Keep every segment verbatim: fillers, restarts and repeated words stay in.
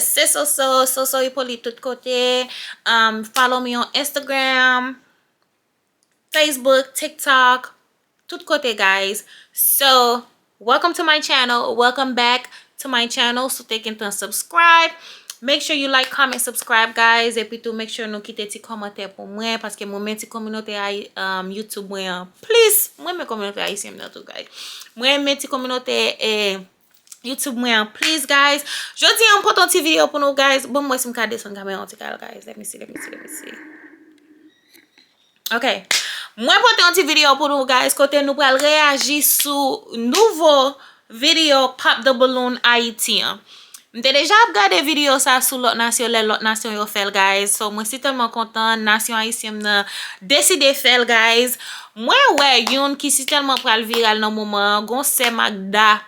Se Soso, Soso Hyppolite tout kote. Um, follow me on Instagram, Facebook, TikTok, tout kote, guys. So, welcome to my channel. Welcome back to my channel. Si w te gentan subscribe, make sure you like, comment, subscribe, guys. Epi tou, make sure nou kite ti kòmantè pou mwen, paske mwen renmen ti kominote ay-, um, YouTube mwen an. Please, mwen renmen kominote ayisyen m nan tou, guys. Mwen renmen ti kominote, eh, YouTube mwen an, please, guys. Jodi a, m pote yon ti videyo pou nou, guys. Bon, m wè si m ka desann kamera yon ti kal, guys. Let me see, let me see, let me see. Ok. Mwen pote yon ti videyo pou nou, guys, kote nou pral reyaji sou nouvo videyo Pop the Balloon Haiti an. M te deja ap gade videyo sa sou lòt nasyon, lè lòt nasyon yo fè l, guys. So, mwen si tèlman kontan, nasyon ayisyen m nan deside fè l, guys. Mwen wè youn ki si tèlman pral viral nan moman an, gon sè Magda,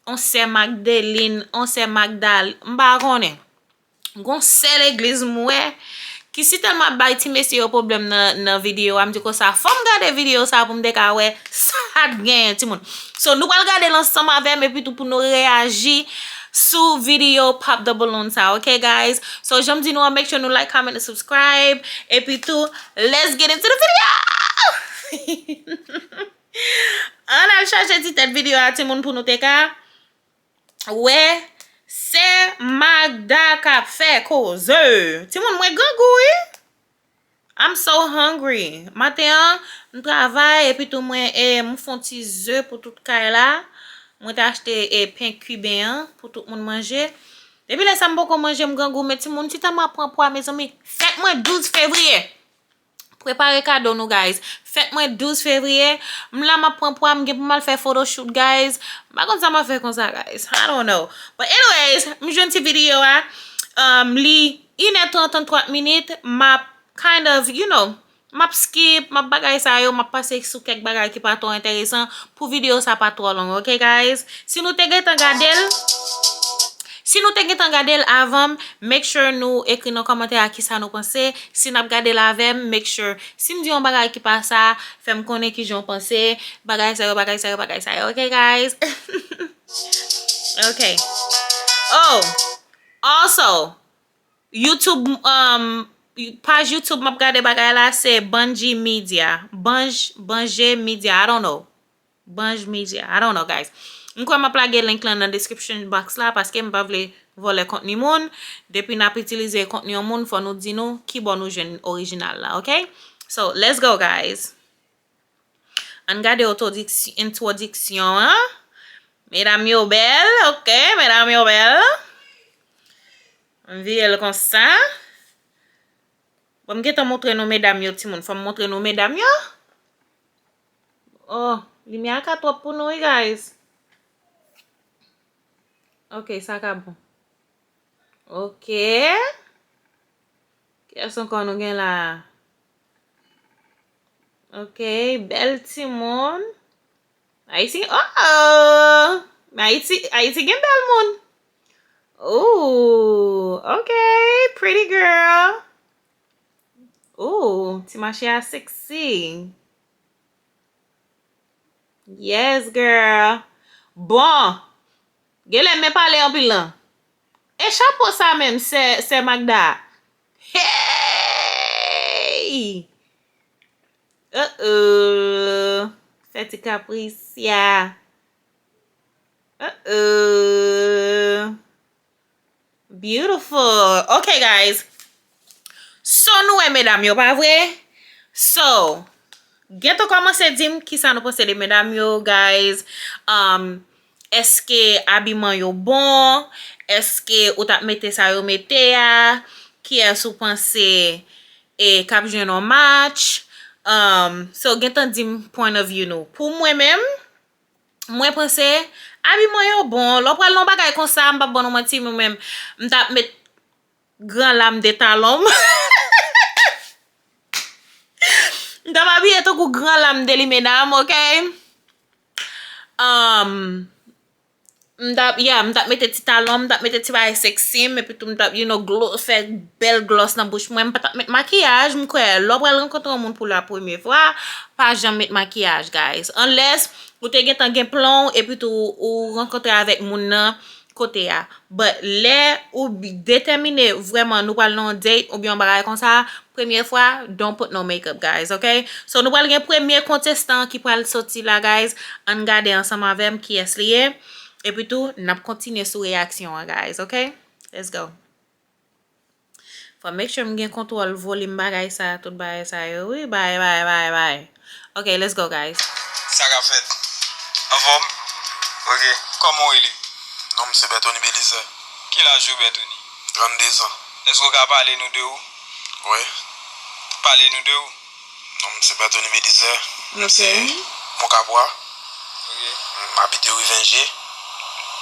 on sè Magdeline, on sè Magdal, m pa konnen. Gon sè legliz m wè ki si tèlman ap bay ti mesye yo pwoblèm nan, nan videyo a, m di konsa, fò m gade videyo sa pou m te ka wè sa t genyen, timoun. So, nou pral gade l ansanm avè m, epi tou pou nou reyaji sou videyo Pop the Balloon sa, ok, guys? So, jan m di nou an, make sure nou like, comment, and subscribe. Epi tou, let's get into the video! Ann al chache ti tèt videyo a, timoun, pou nou te ka wè sè Magda k ap fè koze. Timoun, mwen grangou, wi. I'm so hungry. Maten an, m travay, epi tou mwen, eh, m fè yon ti ze pou tout kay la. Mwen te achte, eh, pen kiben an pou tout moun manje. Depi lè sa, m poko manje, m grangou. Men timoun, ti tan m ap pran pwa, mezanmi, fèt mwen douz fevriye. Prepare kado nou, guys. Fèt mwen douz fevriye. M la m ap pran pwa, m gen pou m al fè photoshoot, guys. M pa konn sa m ap fè konsa, guys. I don't know. But anyways, m jwenn ti videyo a. Um, li inè trant, tranntrwa minit. M ap kind of, you know, m ap skip, m ap bagay sa yo, m ap pase sou kèk bagay ki pa twò enteresan pou videyo sa pa twò long, ok, guys? Si nou te gentan gade l, si nou te gentan gade l avan m, make sure nou ekri nan kòmantè a kisa nou panse. Si n ap gade l avè m, make sure. Si m di yon bagay ki pa sa, fè m konnen kijan w panse. Bagay sa yo, bagay sa yo, bagay sa yo. Ok, guys? Ok. Oh, also, YouTube, um, paj YouTube m ap gade bagay la, se Banji Media. Banj, Banje Media, I don't know. Banj Media. I don't know, guys. M kwè m ap lage link lan nan description box la paske m pa vle vòlè kontni moun. Depi n ap itilize kontni yon moun, fò nou di nou ki bò nou jwenn orijinal la, ok? So, let's go, guys. Ann gade otodiksi-, entwodiksyon an. Medam yo bèl, ok, medam yo bèl. M vire l konsa. Bon, m gentan montre nou medam yo, timoun. Fò m montre nou medam yo. Oh, limyè a ka twòp pou nou, wi, guys. Ok, sa ka bon. Ok. Kiyès ankò nou gen la? Ok, bèl timoun. Ayiti, oh, oh. Ayiti, Ayiti gen bèl moun. Ooh, ok, pretty girl. Ooh, ti mache a sexy. Yes, girl. Bon, genlè m pale anpil lan. E chapo sa menm, sè, sè Magda? Hey! Uh-oh. Fè ti kaprisya. Uh-oh. Beautiful. Ok, guys. So, nou wè medam yo, pa vre? So, gentan kòmanse di m kisa nou panse de medam yo, guys. Um, èske abiman yo bon? Èske ou t ap mete sa yo mete a? Kiyès ou panse, e, k ap jwenn yon match? Um, so, gentan di m point of view nou. Pou mwen menm, mwen panse abiman yo bon. Lè w pral nan yon bagay konsa, m p ap ban nou manti, mwen menm, m t ap met gran lam de talon m. M t ap abiye tankou gran lam de li, medam, ok? Um, m t ap, yeah, m t ap mete ti talon m, m t ap mete ti bagay sexy m, epi tou m t ap, you know, glo-, fè bèl gloss nan bouch mwen. M pa t ap met makiyaj, m kwè. Lè w pral rankontre yon moun pou la premye fwa, pa janm met makiyaj, guys. Unless ou te gentan gen plan w, epi tou ou rankontre avèk moun nan, kote a. But lè ou bi- detèmine vrèman nou pral nan yon date oubyen yon bagay konsa, premye fwa, don't put no makeup, guys, ok? So, nou pral gen premye kontestan ki pral soti la, guys. Ann gade ansanm avè m kiyès li ye. Epi tou, n ap kontinye sou reyaksyon an, guys, ok? Let's go. Fò m make sure m gen kontwòl volim bagay sa, tout bagay sa yo, wi, bay, bay, bay, bay. Ok, let's go, guys. Sa k ap fèt? Anfòm? Ok. Kòman w rele? Non, m se Bertony Belizaire. Ki laj ou, Bertony? Trannde zan. Èske w ka pale nou de ou? Wi. Pale nou de ou? Non, m se Bertony Belizaire. M se Mokabwa. Ok. M abite Riveje.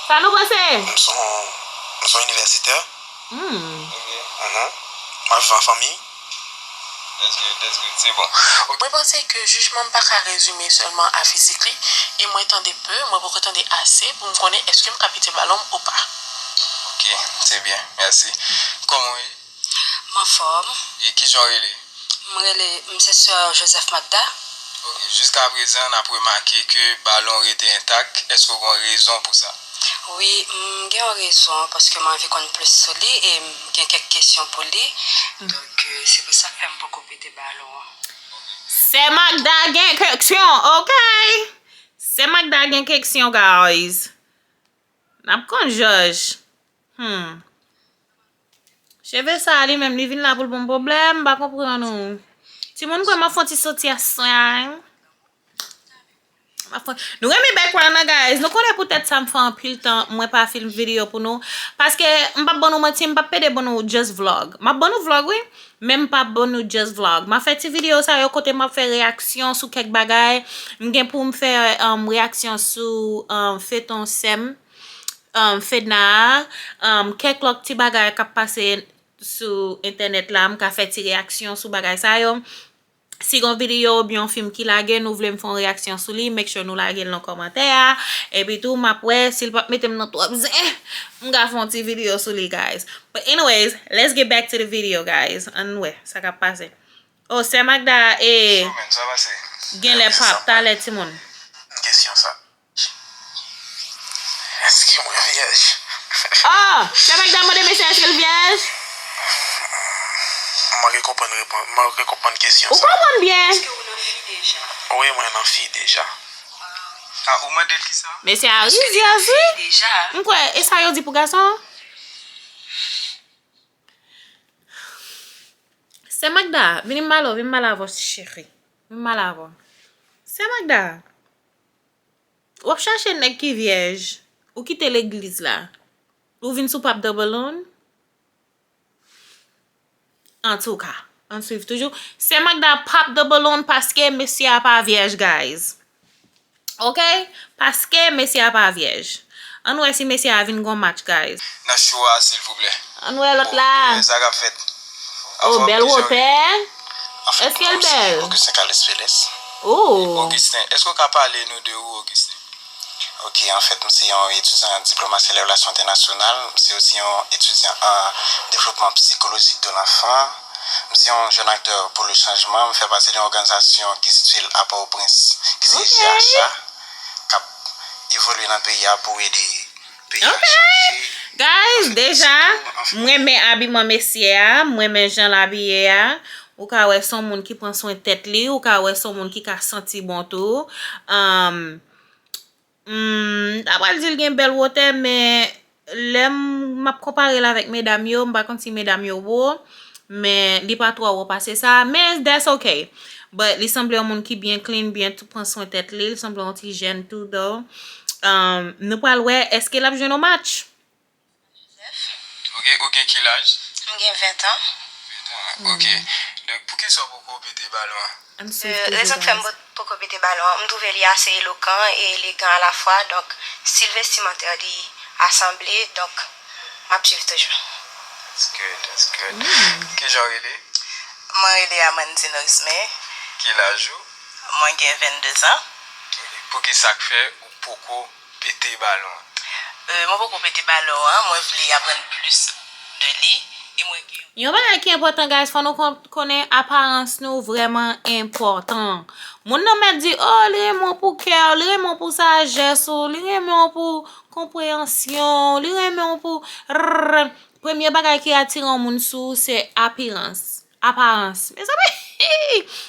Sa nou panse? M se yon, m se yon inivèsitè. Hmm. Ok. Mhm. M ap viv an fanmi. That's good, that's good. Se bon. Mwen panse ke jijman m pa ka rezime sèlman a fizik li, e mwen tande pe, mwen poko tande ase pou m konnen èske m ka pete balon m ou pa. Ok, se byen, mèsi. Kòman w ye? M anfòm. E kijan w rele? M rele, m se sè Joseph Magda. Ok, jiskaprezan, n ap remake ke balon rete entak. Èske w gen yon rezon pou sa? Wi, m gen yon rezon, paske m anvi konn plis sou li e m gen kèk kesyon pou li. Donk, euh, se pou sa k fè m poko pete balon an. Sè Magda gen kesyon, ok? Sè Magda gen kesyon, guys. N ap konn jòj. Hmm. Cheve sa a li menm, li vin la pou l ban m pwoblèm, m pa konprann ou. Timoun kwè m ap fè yon ti soti aswè a, hein? M ap fè, nou renmen background nan, guys. Nou konnen poutèt sa m fè anpil tan mwen pa film videyo pou nou. Paske m p ap ban nou manti, m p ap pede ban nou just vlog. M ap ban nou vlog, wi, men m p ap ban nou just vlog. M ap fè ti videyo sa yo kote m ap fè reyaksyon sou kèk bagay. M gen pou m fè, um, reyaksyon sou, um, feton sè m, um, Fedna a, um, kèk lòt ti bagay k ap pase sou entènèt la, m ka fè ti reyaksyon sou bagay sa yo. Si gon videyo oubyen yon film ki lage, nou vle m fè yon reyaksyon sou li, make sure nou lage l nan kòmantè a. Epi tou, m ap wè si l p ap mete m nan twòp zen, m ka fè yon ti videyo sou li, guys. But anyways, let's get back to the video, guys. Ann wè sa k ap pase. Oh, sè Magda, e, genlè p ap talè, timoun. Kesyon sa. Èske mwen vyèj? Oh, sè Magda mande mesye èske l vyèj? M manke konprann repons, m manke konprann kesyon sa. Ou konprann byen? Èske ou nan fi deja? Wi, mwen nan fi deja. Ah, ou mande l kisa? Mesye a rizyèz, wi. M kwè, e sa yo di pou gason? Sè Magda, vini m pale w, vin m pale avè w, cheri. Vin m pale avè w. Sè Magda, w ap chache nèg ki vyèj, ou kite legliz la, ou vin sou Pop the Balloon? Antouka, ann swiv toujou. Sè Magda pop the balloon paske mesye a pa vyèj, guys. Ok? Paske mesye a pa vyèj. Ann wè si mesye a vin gon match, guys. Nan show a, silvouplè. Ann wè lòt la. Bon, sa k ap fèt? Oh, bèl wotè. Èske l bèl? Augustin Carlos Pérez. Oh. Augustin, èske w ka pale nou de ou, Augustin? Ok, anfèt, m se yon etidyan an diplomasi e relasyon entènasyonal. M se osi yon etidyan an devlopman sikolojik de lanfan. M se yon jèn aktè pou le chanjman. M fè pati de yon òganizasyon ki sitiye a Pòtoprens, ki se G H A, k ap evolye nan peyi a pou ede peyi a chanje. Guys, deja, m renmen abiman mesye a, m renmen jan l abiye a. Ou ka wè se yon moun ki pran swen tèt li, ou ka wè se yon moun ki ka santi bon tou. Um, Hmm, m ta pral di l gen bèl wotè, men lè m, m ap konpare l avèk medam yo, m pa konn si medam yo wo, men li pa twò wo pase sa, men that's ok. But li sanble yon moun ki byen clean, byen tou pran swen tèt li, li sanble yon ti jèn tou, though. Um, nou pral wè èske l ap jwenn yon match. Ok, ou gen ki laj? M gen ven an. Ven an, ok. Donk, poukisa w poko pete balon an? Euh, rezon k fè m po- poko pete balon an, m twouve li ase elokan e elegan alafwa. Donk, si l vesti mantè li asanble, donk, m ap swiv toujou. That's good, that's good. Kijan w rele? Mwen rele Amandine Osme. Ki laj ou? Mwen gen vennde zan. Ok, poukisa k fè ou poko pete balon an? Euh, mwen poko pete balon an, mwen vle aprann plis de li, e mwen gen yon bagay ki enpòtan, guys, fò nou kon- konnen aparans nou vrèman enpòtan. Moun nan mèt di, oh, li renmen w pou kè w, li renmen w pou sajès ou, li renmen w pou konpreyansyon, li renmen w pou rrrr. Premye bagay ki atire yon moun sou ou, se apirans. Aparans. Mezanmi,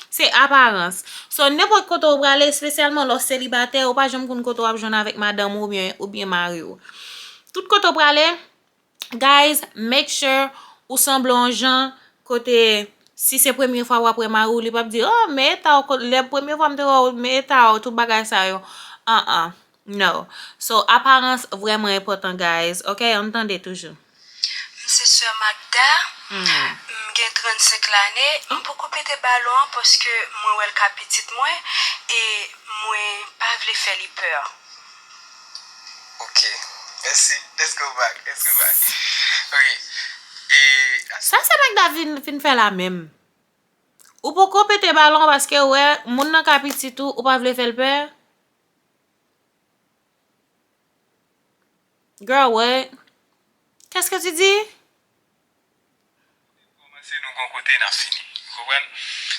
se aparans. So, nenpòt kote w prale, espesyalman lè w selibatè, ou pa janm konn kote w ap jwenn avèk madanm ou oubyen, oubyen mari w. Tout kote w prale, guys, make sure ou sanble yon jan kote, si se premye fwa w ap wè mari w, li p ap di, "Oh, men eta w, lè premye fwa m te wè w, men eta w, tout bagay sa yo." An-an. No. So, aparans vrèman enpòtan, guys. Ok, ann tande toujou. M se sè Magda, m gen trannsenk lane, m poko pete balon an paske mwen wè l ka pitit mwen e mwen pa vle fè li pè. Ok. Mèsi. Let's go back. Let's go back. Ok. E sa se Magda vin, vin fè la menm. Ou poko pete balon paske ou wè moun nan ka pitit ou, ou pa vle fè l pè? Girl, what? Qu'est-ce que tu dis? Kòmanse nou gon kote n ap fini. Ou konprann?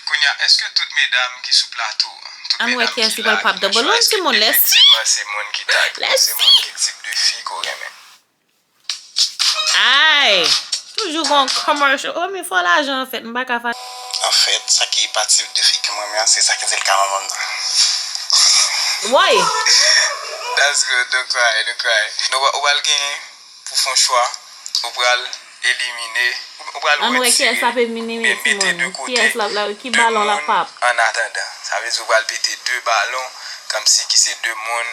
Kounye a, èske tout medam ki sou plato an, tout medam ki la, ki nan chwazi efektivman se moun ki tayp ou, se moun ki tip de fi ke w renmen? Ay! Toujou gon commercial. Oh, men fò lajan anfèt, m pa ka fache. Anfèt, sa ki pa tip de fi ke m renmen an, se sa ki di l ka manman m nan. Woy! That's good, don't cry, don't cry. Nou, ou pral genyen pou fè yon chwa, ou pral elimine, ou pral retire, oubyen mete de kote de moun annatandan. Sa vle di ou pral pete de balon, kòmsi ki se de moun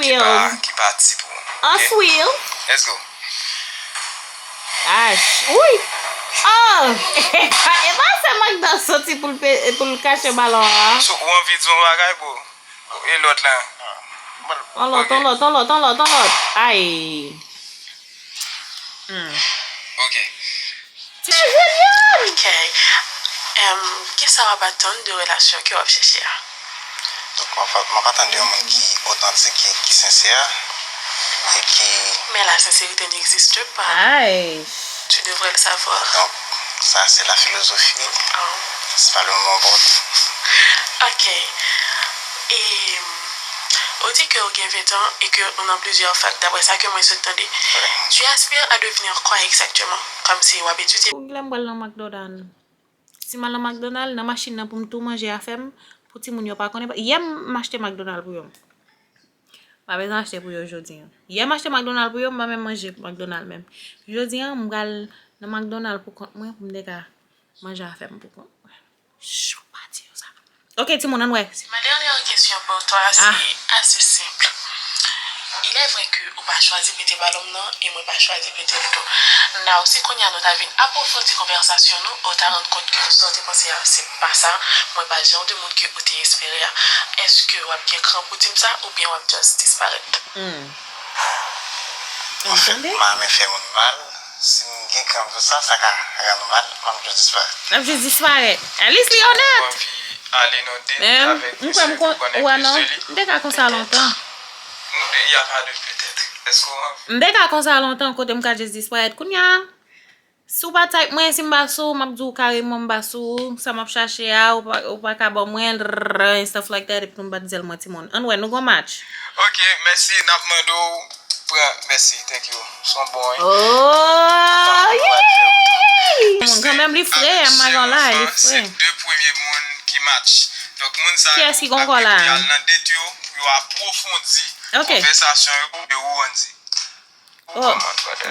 ki pa, ki pa tip ou. Let's go. Ash. Wi! Oh! E pa se Magda soti pou l pe, pou l kache balon an. So, ou anvi di yon bagay, bro? E lòt la? On lòt, on lòt, on lòt, on lòt, on lòt. Ay. Ok. Ti jenyòl! Ok. Em, kisa w ap atann de relasyon ke w ap chèche a? Donk, m ap, m ap atann de yon moun ki otantik, ki, ki sensè, e ki. Mais la sincérité n'existe pas. Ay. Tu devrais le savoir. Donk, sa se la filozofi. Oh. C'est pas le moment opportun. Ok. E, ou di ke ou gen ven tan e ke ou nan plizyè fak, daprè sa ke mwen sot tande. Tu aspires à devenir quoi exactement? Kòmsi w ap etidye? Pou kilè m pral nan McDonald? Si m al nan McDonald, nan machin nan pou m tou manje afè m, pou timoun yo pa konnen. Yè m achte McDonald pou yo. M pa bezwen achte pou yo jodi an. Yè m achte McDonald pou yo, m pa menm manje McDonald menm. Jodi an, m pral nan McDonald pou kont mwen pou m te ka manje afè m pou kont mwen. Cho pa di yo sa. Ok, timoun, ann wè. Ma dernière question pour toi, c'est assez simple. Il est vrai ke ou pa chwazi pete balon m nan e mwen pa chwazi pete l tou. Now, si kounye a nou ta vin apwofondi konvèsasyon nou, ou ta rann kont ke sa w te panse a, se pa sa, mwen pa jan de moun ke ou te espere a. Èske w ap gen kran pou di m sa, oubyen w ap just disparèt? Hmm. Anfèt, m pa renmen fè moun mal. Si m gen kran pou sa, sa ka rann ou mal, m ap jis disparèt. M ap jis disparèt. At least li onèt. Ou anvi ale nan date avèk mesye pou konnen plis de li? M te ka konsa lontan. Y a pa de petèt. Èske w anvi? M te ka konsa lontan kote m ka jis disparèt. Kounye a, si w pa type mwen, si m pa sou ou, m ap di w kareman m pa sou ou. Sa m ap chache a, ou pa, ou pa ka ban mwen l, and stuff like that, epi nou bat zèl mwen timoun. Ann wè, nou gon match. Ok, mèsi, n ap mande w pran, mèsi, thank you. Se yon bon, wi. Oh, yay! Kanmenm li fre, m pa gen lay, li fre. Se de premye moun ki match. Donk, moun sa yo ap gen pou y al nan date yo, pou yo apwofondi konvèsasyon yo, e ou, Andy. Oh,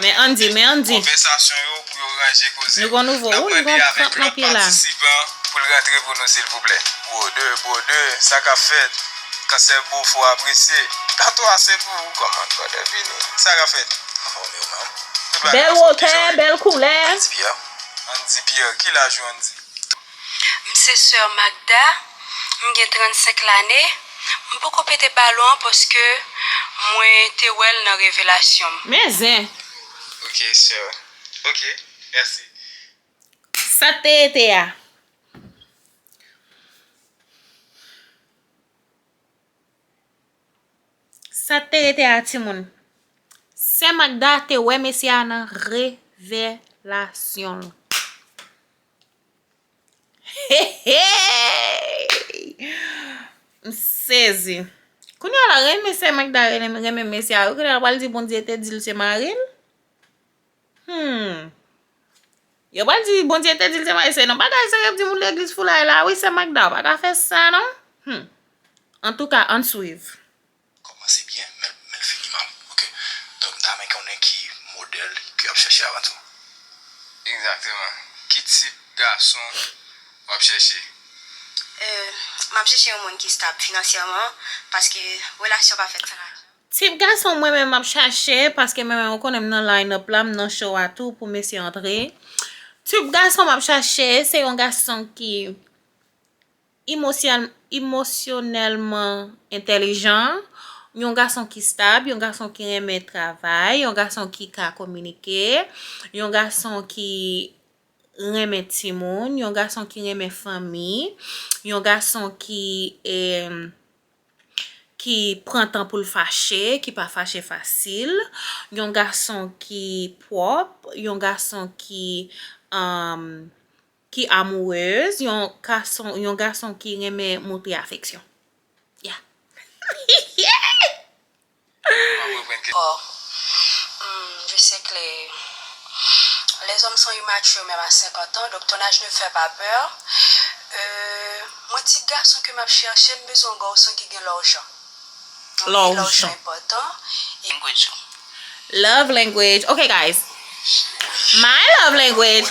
men Andy, men Andy. Konvèsasyon yo pou yo ranje koze. Nou gon nouvo, ou, nou gon trant nan pye la. Patisipan pou l rantre pou nou, silvouplè. Bwode, bwode, sa k ap fèt? Kansè bo fò apresye. Gato a se pou ou, kòman, brother, vini. Sa k ap fèt? Anfòme w, man. Bèl wotè, bèl koulè. Andy Pierre. Andy Pierre, ki laj ou, Andy? M se sè Magda, m gen trannsenk lane, m poko pete balon an paske mwen te wè l nan revelasyon m. Men zen. Ok, sè. Ok, mèsi. Sa te ete a. Sa te rete a timoun. Sè Magda te wè mesye a nan revelasyon l. Hey, hey! M sezi. Kounye a la, renmen sè Magda renmen, renmen mesye a wi. Kounye a l pral di Bondye te di l se mari l. Hmm. Yo pral di Bondye te di l se mari l. Se nan bagay sa yo ap di moun legliz foulay la wi, sè Magda, ou pa ka fè sa non. Hmm. Antouka, ann swiv. Kòmanse byen, men, men l fini mal. Ok. Donk, m ta renmen konnen ki modèl ke w ap chèche avan tou. Egzakteman. Ki tip gason w ap chèche? Euh, m ap chèche yon moun ki stab finansyèman, paske relasyon pa fèt san lajan. Tip gason mwen menm m ap chache, paske mwen menm ou konnen m nan line up la, m nan show a tou pou mesye antre. Tip gason m ap chache, se yon gason ki emosyèl, emosyonèlman entèlijan, yon gason ki stab, yon gason ki renmen travay, yon gason ki ka kominike, yon gason ki renmen timoun, yon gason ki renmen fanmi, yon gason ki, eh, ki pran tan pou l fache, ki pa fache fasil, yon gason ki pwòp, yon gason ki, um, ki amourez, yon gason, yon gason ki renmen montre afeksyon. Yeah. M ap reprann ke- Oh. Hmm, je sais que les, les hommes sont immatures même à cinquante ans, donc ton âge ne fait pas peur. Euh, mwen ti gason ke m ap chèche, m bezwen yon gason ki gen lajan. Lajan enpòtan. Love language. Okay, guys. My love language.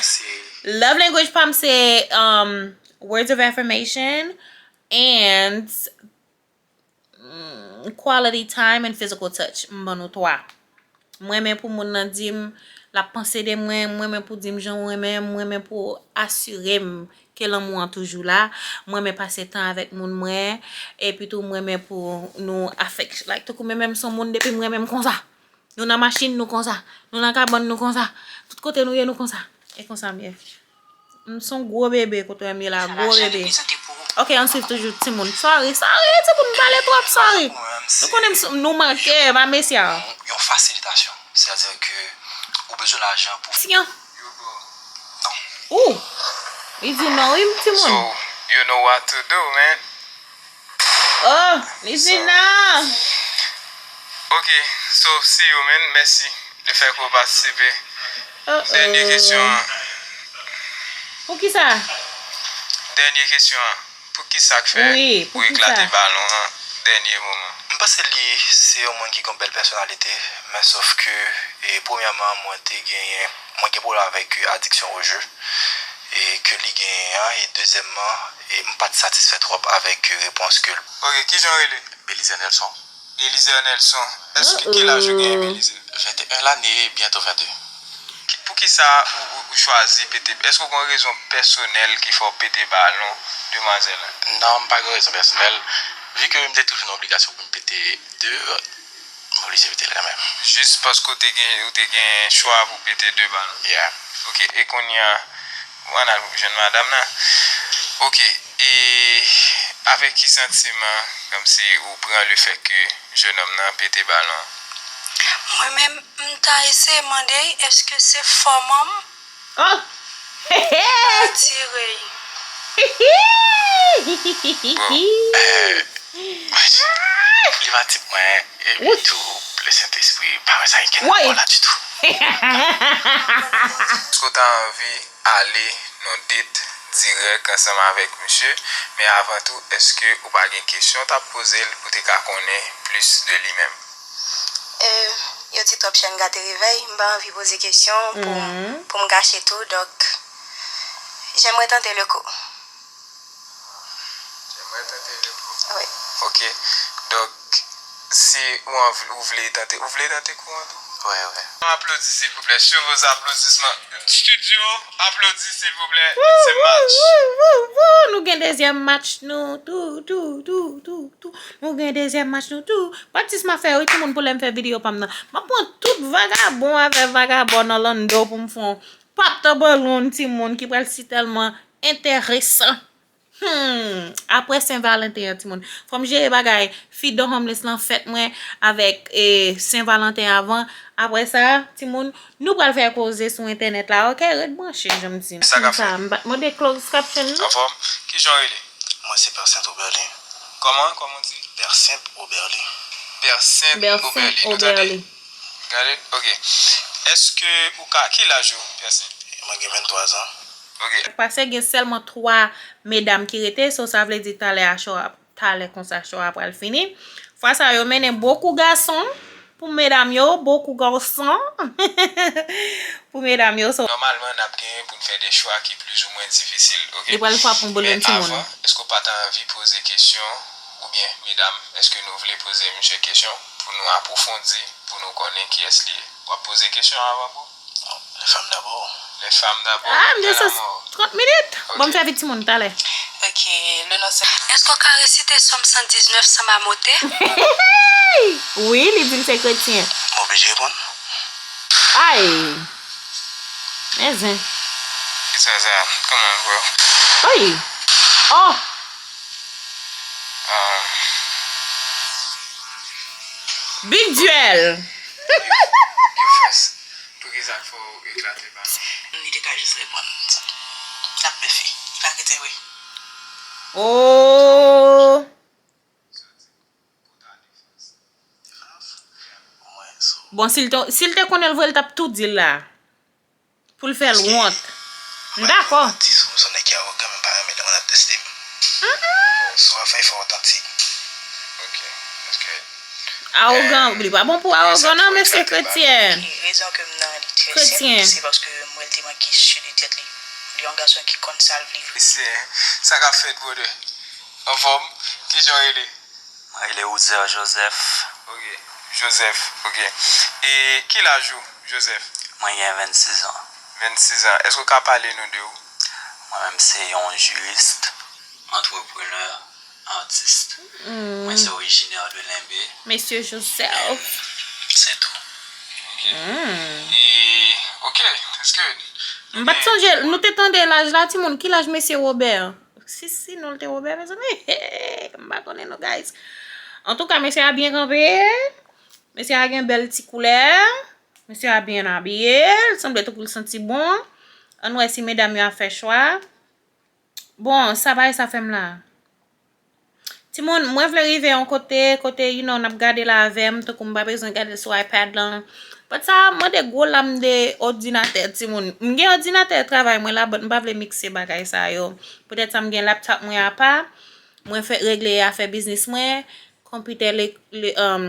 Love language pa m se um, words of affirmation and mm, quality time and physical touch. M ban nou twa. M renmen pou moun nan di m l ap panse de mwen, m renmen pou di m jan w renmen m, m renmen pou asire m ke lanmou an toujou la, m renmen pase tan avèk moun mwen, epi tou m renmen pou nou afèk, like, tankou m renmen m se yon moun depi m renmen m konsa. Nou nan machin nou konsa, nou nan kabann nou konsa, tout kote nou ye nou konsa. E konsa m ye. M se yon gwo bebe kote w ye m ye la, gwo bebe. Ok, ann swiv toujou timoun. Sorry, sorry, timoun pale twòp, sorry. Nou konnen m sou, nou manke, pa mesye a. Yon fasilitasyon. Sètadi ke ou bezwen lajan pou. Tiyan. Ou. Li di non wi timoun. So, you know what to do, man. Oh, li di non. Ok, so, see you, man. Mèsi de fè ke w patisipe. Dènye kesyon an. Poukisa? Dènye kesyon an. Poukisa k fè ou eklate balon an dènye moman? M panse li se yon moun ki gen yon bèl pèsonalite, men sòf ke, e, premyèman, mwen te genyen, mwen gen pwoblèm avèk adiksyon o je, e, ke li genyen an, e dezyèmman, e, m pa t satisfè twòp avèk repons ke l. Ok, kijan w rele? Belizaire Nelson. Belizaire Nelson. Èske, ki laj ou genyen, Belizaire? Venteyen lane, byento vennde. Poukisa ou, ou, ou chwazi pete? Èske w gen yon rezon pèsonèl ki fè w pete balon demwazèl la? Non, m pa gen rezon pèsonèl. Vi ke m te toujou nan obligasyon pou m pete de, m oblije pete l kanmenm. Jis paske w te gen, ou te gen chwa pou w pete de balon? Yeah. Ok, e kounye a, ou ann al jwenn madanm nan? Ok, e avèk ki santiman, kòmsi ou pran lefètke jennonm nan pete balon? Mwen menm, m ta eseye mande l èske se fò manman m Oh! atire l. Li pa tip mwen, epi tou, Lesentespri pa wè sa gen nan kò la ditou. Èske w ta anvi ale nan date dirèk ansanm avèk misye? Men avan tou, èske ou pa gen kesyon w t ap poze l pou te ka konnen plis de li menm? Euh, yo di twòp chèn gate revèy, m pa anvi poze kesyon pou, pou m gache tou, donk, j'aimerais tenter le coup. J'aimerais tenter le coup. Oui. Ok. Donk, si ou anvi, ou vle tante, ou vle tante kou an tou? Wi, wi. Aplodi, silvouplè. Sur vos applaudissements. Studio, aplodi, silvouplè. It's a match. Wou, wou, wou. Nou gen dezyèm match nou. Tou, tou, tou, tou, tou. Nou gen dezyèm match nou tou. Practice m ap fè wi timoun pou lè m fè videyo pa m nan. M ap pran tout vagabon avè vagabòn Orlando pou m fè yon pap tanbalon timoun ki pral si tèlman enteresan. Hmm, apre Sen Valenten an, timoun. Fò m jere bagay. Feed the homeless lan fèt mwen avèk eh, Sen Valenten avan. Apre sa, timoun, nou pral fè koze sou entènèt la, ok? Ret branche, jan m di. Sa k ap fèt? M pa t mande closed caption, non? Anfòm? Kijan w rele? Mwen se Pè Sentobèli. Kòman, kòman w di? Pè Sent Oberlin. Pè Sent Oberlin. Nou tande? Gade, ok. Èske ou ka, ki laj ou, Pè Sent? Mwen gen venntwa zan. Ok. Pase gen sèlman twa medam ki rete, so sa vle di talè a cho a, talè konsa cho a pral fini. Fwa sa yo mennen bokou gason pou medam yo, bokou gason pou medam yo. So, nòmalman, n ap genyen pou n fè de chwa ki plizoumwen difisil, ok? Li pral frape yon boul yon timoun. Men avan, èske w pa ta anvi poze kesyon, oubyen, medam, èske nou vle poze misye kesyon pou nou apwofondi, pou nou konnen kiyès li ye? W ap poze kesyon avan, bro? Non, les femmes d'abord. Les femmes d'abord. Ah, m gen sou trant minit. Ok. Bon, m fè vit timoun talè. Ok, le nom c'est. Èske w ka resite Sòm san diznèf san mamote? Wi, li di l se kretyen. M oblije reponn? Ay! Men zen. Ki sa sa? Come on, bro. Ay! Oh! Um, Big duel! Yo, yo, fòs. Poukisa fò w eklate pa nou? Li te ka jis reponn sa. L ap blefe. Li pa kretyen vre. Oh! Bon, si l te, si l te konnen l vre, l t ap tou di l la. Pou l fè l wont. M dakò. Ti sou, sou nèg ki awogan, men pa renmen lè moun ap teste m. Si w ap fè efò otantik. Ok. Paske, awogan, eh, li pa bon pou awogan, non, mesye kretyen. Rezon ke m nan li kretyen, se paske m wè l te manke si de tèt li. Li yon gason ki konn sa l vle vre. Se sa k ap fèt, brother. Anfòm, kijan w rele? Mwen rele Ouzer Joseph. Ok. Joseph, ok. E ki laj ou, Joseph? Mwen gen vennsis an. Vennsis an. Èske w ka pale nou de ou? Mwen menm se yon jiris, antreprenè, atis. Mwen se orijinè de Lenbe. Mesye Joseph. Se tou. Ok. E, ok, èske m pa t sonje, nou te tande laj la, timoun. Ki laj mesye Robert? Si, si non l te Robert, mezanmi. M pa konnen non, guys. Antouka, mesye a byen kanpe. Mesye a gen bèl ti koulè. Mesye a byen abiye. L sanble tankou l santi bon. Ann wè si medam yo ap fè chwa. Bon, sa bagay sa fè m la. Timoun, mwen vle rive yon kote, kote, you know, n ap gade l avè m, tankou m pa bezwen gade l sou iPad lan. But sa mande gwo lam de òdinatè, timoun. M gen òdinatè travay mwen la, but m pa vle mikse bagay sa yo. Poutèt sa, m gen laptop mwen apa, mwen fè regle afè biznis mwen, konpitè le, le, um,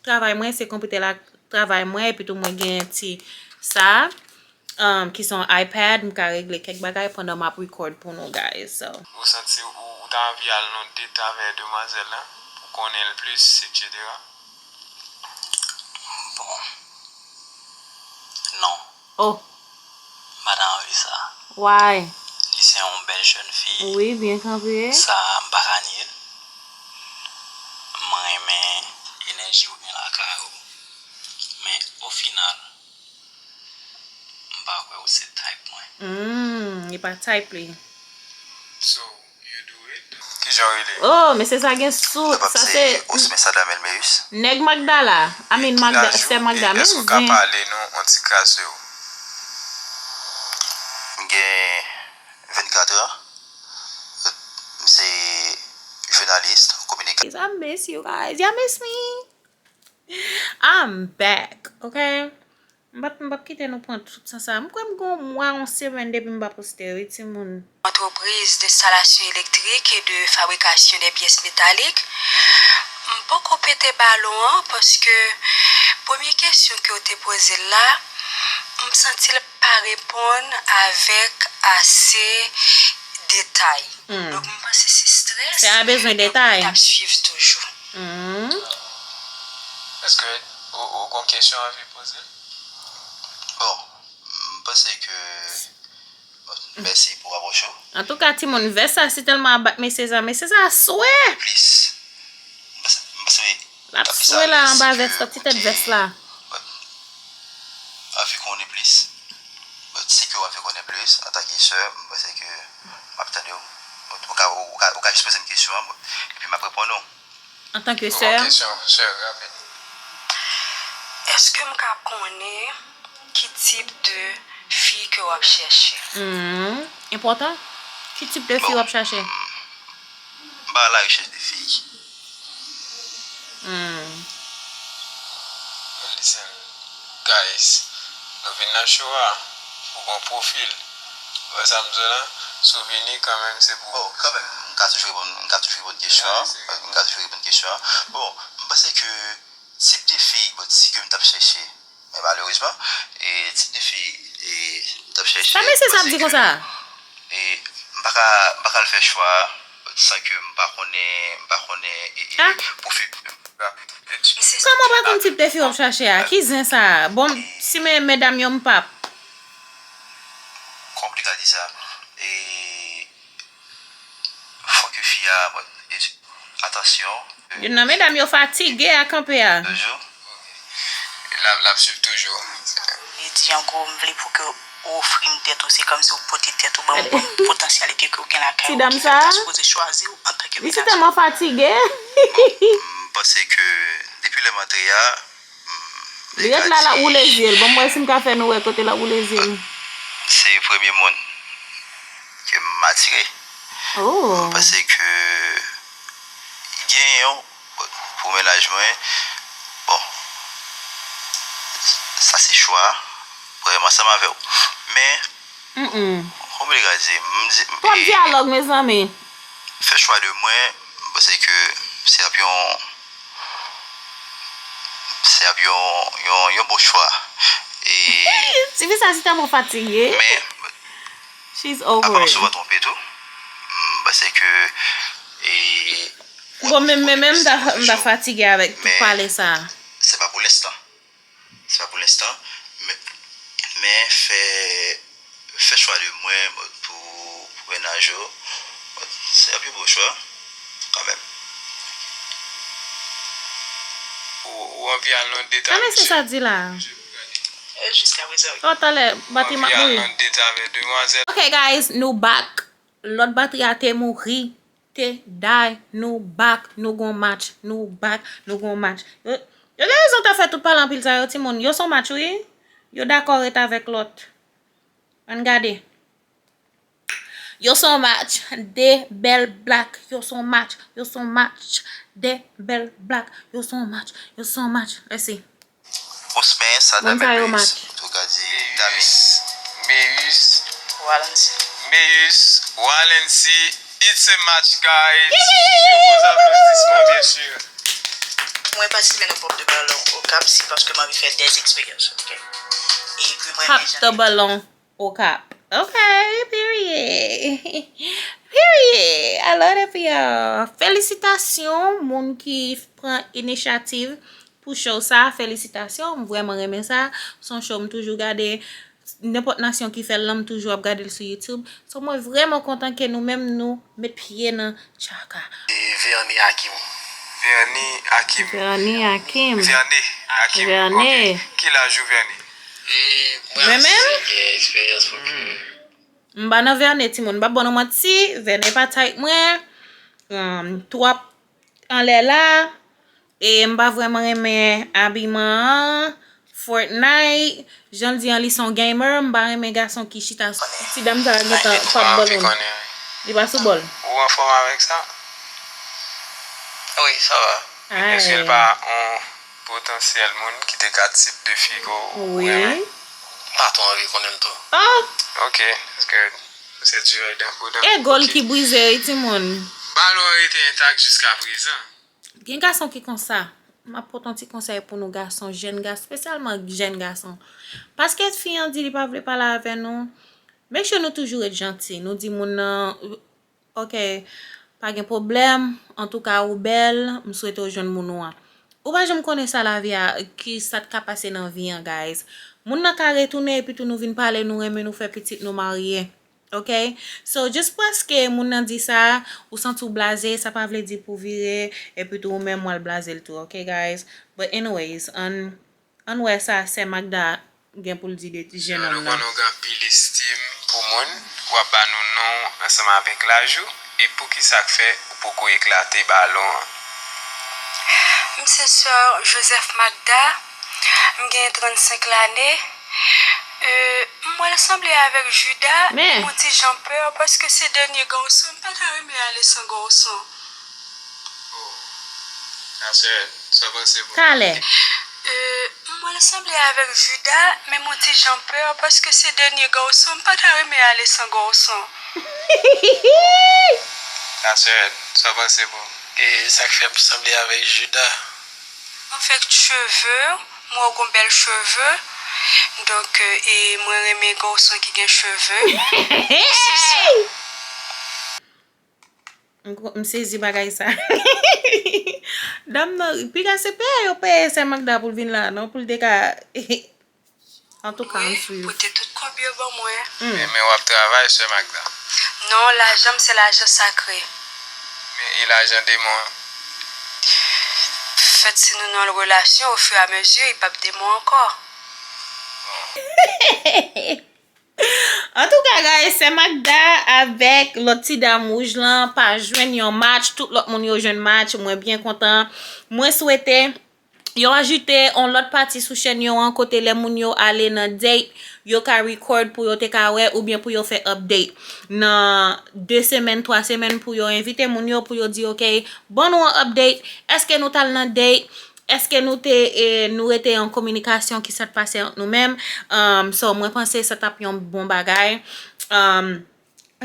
travay mwen, se konpitè la travay mwen, epi tou mwen gen ti sa. Um, ki se yon iPad, m ka regle kèk bagay pandan m ap record pou nou, guys. So. Ou santi ou, ou ta anvi al nan date avè demwazèl lan, pou konnen l plis, etsetera? Bon. Non. Oh. M pa ta anvi sa. Why? Li se yon bèl jèn fi. Wi, byen kanpe. Sa, m pa ka nye l. M renmen enèji ou gen lakay ou. Men, o final, m pa kwè ou se type mwen. Hmm, li pa type li. So, you do it? Kijan w rele? Oh, mesye sa gen sou, sa se Osme Sadam Elmeus. Nèg Magdala. I mean, Magda, sè Magda, men zen. Èske w ka pale nou yon ti kras de ou? M gen vennkat an. M se jounalis, kominikatè. I miss you guys. Y'all miss me? I'm back, ok? M p ap, m p ap kite nou pran tout san sa. M kwè m gen yon mwa, yon semèn depi m pa poste, wi, timoun. Entreprise d'installation électrique et de fabrication des pièces métalliques. M poko pete balon an paske premye kesyon ke w te poze l la, m santi l pa reponn avèk ase detay. Hmm. Donk, m panse se strès. Sa a bezwen detay. Donk, m t ap swiv toujou. Hmm. Èske ou, ou gon kesyon w anvi poze? Bon, m panse ke, bon, mèsi pou apwòch ou. Antouka, timoun, vès sa si tèlman ap bat mesye sa. Mesye sa swè! Plis. M panse, m panse l ap swè la anba vès la, ti tèt vès la. Anvi konnen plis. Bon, si ke w anvi konnen plis, antanke sè, m panse ke m ap tande w. Ou ka, ou ka, ou ka jis poze m kesyon an, epi m ap reponn ou. Antanke sè? Ou gon kesyon, sè, rapid. Èske m ka konnen ki tip de fi ke w ap chèche? Hmm, enpòtan. Ki tip de fi w ap chache? Bon, m pa a la rechèch de fi ki Hmm. Listen, guys, nou vin nan show a, ou bon pwofil. Ou wè sa m di w la? Si w vini, kanmenm, se pou. Bon, kanmenm, m ka toujou reponn, m ka toujou reponn kesyon an. M ka toujou reponn kesyon an. Bon, m panse ke tip de fi, bon, si ke m t ap chèche, men malerezman, e tip de fi, e, m t ap chèche. Sa mesye sa ap di konsa? E, m pa ka, m pa ka al fè chwa san ke m pa konnen, m pa konnen, e, e, pwofil. Kòman w pa konn tip de fi w ap chache a? Ki zen sa a? Bon, si men medam yo m p ap. Kòman pou te ka di sa? E, fòk fi a, bon, e, atansyon. Youn nan medam yo fatige a kanpe a. Toujou. L ap, l ap swiv toujou. Li di, an gwo, m vle pou ke ou ofri m tèt ou, se kòmsi ou pote tèt ou ban m, ban m potansyalite ke ou gen lakay ou, ki fè m ta sipoze chwazi w antanke medam. Li si tèlman fatige. M panse ke depi lè m antre a, Li ret la, l ap woule zye l. Bon, m wè si m ka fè nou wè kote l ap woule zye l. Se premye moun ke m atire. Oh. M panse ke gen yon, bon, pou mennaj mwen, bon, sa se chwa, premyèman, ansanm avè w. Men, Mm-mm. Kòman m te ka di? M di, twòp dyalòg, mezanmi. Fè chwa de mwen, m panse ke se ap yon, se ap yon, yon, yon bon chwa. E, tifi sa si tèlman fatige. Men, she's over it. Apa m souvan twonpe tou. M panse ke, e, bon, men, men, men m ta, m ta fatige avèk tout pale sa. Se pa pou lenstan. Se pa pou lenstan, men, men fè, fè chwa de mwen, bon, pou, pou mennaj ou. Bon, se ap yon bon chwa, kanmenm. Ou, ou anvi al nan deta, mesye? Sa mesye sa di la? Jiskaprezan, wi. Oh, talè, batri m ap mouri. Ou anvi al nan deta avèk demwazèl? Ok, guys, nou back. Lòt batri a te mouri. Te die, nou back, nou gon match, nou back, nou gon match. Yo, yo gen rezon ta fè tout pale anpil sa yo, timoun. Yo son match, wi. Yo dakò ret avèk lòt. Ann gade. Yo son match, de bèl black. Yo son match, yo son match, de bèl black. Yo son match, yo son match. Let's see. Osmen, Sadam El Meyus, ou ka di Damis. Meyus. Walensi. Meyus, Walensi, it's a match, guys. Sur vos applaudissements, bien sûr. Mwen patisipe nan Pop de Balon Okap, se paske m anvi fè dè eksperyans, ok? E pi mwen renmen jan de balon. Okap. Ok, period. Period. I love that for y'all. Felisitasyon, moun ki pran inisyativ pou show sa. Felisitasyon, m vrèman renmen sa. Se yon show m toujou gade. Nenpòt nasyon ki fè l lan, m toujou ap gade l sou YouTube. So, mwen vrèman kontan ke nou menm nou met pye nan tchaka. E Verny Hakim. Verny Hakim. Verny Hakim. Verny Hakim. Verny. Ok. Ki laj ou, Verny? E mwen menm, gen eksperyans pou ke. M pa nan Verny, timoun. M pa ban nou manti. Verny pa type mwen. Um, twòp anlè la. E m pa vrèman renmen abiman an. Fortnite, jan l di an, li se yon gamer. M pa renmen gason ki chita sou ti dam sa gentan pap balon. Li pa sou bòl. Ou anfòm avèk sa? Wi, sa va. Èske l pa yon potansyèl moun ki te ka tip de fi ke w renmen? Pa twò anvi konnen l tou. Oh! Ok, paske se dirèk dan pou dan. E gòl ki brize wi, timoun. Balon an rete entak jiska prezan. Gen gason ki konsa. M ap pote yon ti konsèy pou nou gason, jèn gason, espesyalman jèn gason. Paske fi an di li pa vle pale avè nou, make sure nou toujou ret janti. Nou di moun nan, ok, pa gen pwoblèm, antouka ou bèl, m swete w jwenn moun ou an. Ou pa janm konnen sa lavi a, ki sa t ka pase nan vi an, guys. Moun nan ka retounen epi tou nou vin pale, nou renmen, nou fè pitit, nou marye. Ok? So, just paske moun nan di sa, ou santi w blaze, sa pa vle di pou w vire, epi tou ou menm w al blaze l tou, ok, guys? But anyways, ann, ann wè sa sè Magda gen pou l di de jennonm nan. Nou konn ou gen anpil estim pou moun, w ap ba nou non ansanm avèk laj ou, e poukisa k fè ou poko eklate balon an? M se sè Joseph Magda, m gen trannsenk lane. Euh, m wè l sanble avèk Juda, men m yon ti jan pè, paske se dènye gason, m pa ta renmen ale san gason. Oh, ma sè, Sa w panse pou Talè. Euh, mwen sanble avèk Juda, men m on ti jan pè paske se dènye gason, m pa ta renmen ale san gason. Aswèd, sa w panse pou e sa k fè m sanble avèk Juda? Anfèt, cheve, mwen gon bèl cheve, donk euh, e mwen renmen gason ki gen cheve. M sezi bagay sa. Dam nan, piga se peye yo peye sè Magda pou l vin la, non, pou l te ka. Antouka, m swiv. Pote tout kòb yo ban mwen. Men men w ap travay, sè Magda. Non, lajan m se lajan sakre. Men e lajan demon an? Fèt si nou nan yon relasyon, ofiramezi, li p ap demon ankò. Antouka, guys, sè Magda avèk lòt ti dam wouj lan pa jwenn yon match. Tout lòt moun yo jwenn match. Mwen byen kontan. Mwen swete yo ajoute yon lòt pati sou chèn yo an kote lè moun yo ale nan date, yo ka record pou yo te ka wè oubyen pou yo fè update. Nan de semèn, twa semèn pou yo envite moun yo pou yo di, ok, ban nou yon update. Èske nou t al nan date? Èske nou te e, nou rete an kominikasyon ki sot pase ant nou menm? Um, so, mwen panse sa t ap yon bon bagay. Um,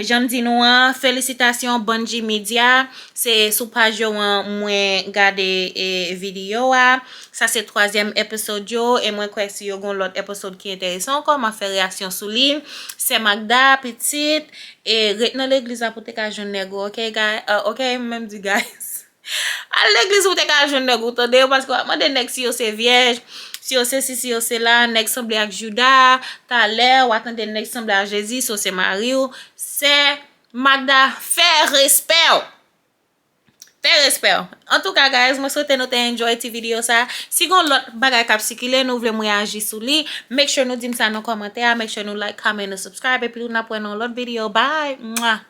jan m di nou an, felisitasyon Bunji Media. Se sou paj yo an mwen gade e, videyo a. Sa se twazyèm episode yo. E mwen kwè si yo gon lòt episode ki enteresan ankò, m ap fè reyaksyon sou li. Sè Magda, pitit, e ret nan legliz la pou te ka jwenn nèg ou, ok, guys? Uh, ok, m menm di guys. Al legliz ou te ka jwenn nèg ou, tande yo, paske w ap mande nèg si yo se vyèj, si yo se si, si yo se la, nèg sanble ak Juda, talè w a tande nèg sanble ak Jezi, si yo se mari w, sè Magda, fè respè w. Fè respè w. Antouka, guys, mwen swete nou te enjoy ti videyo sa. Si gon lòt bagay k ap sikile, nou vle m reyaji sou li, make sure nou di m sa nan kòmantè a, make sure nou like, comment, nou subscribe, epi nou n ap wè nan lòt videyo. Bye! Mwah!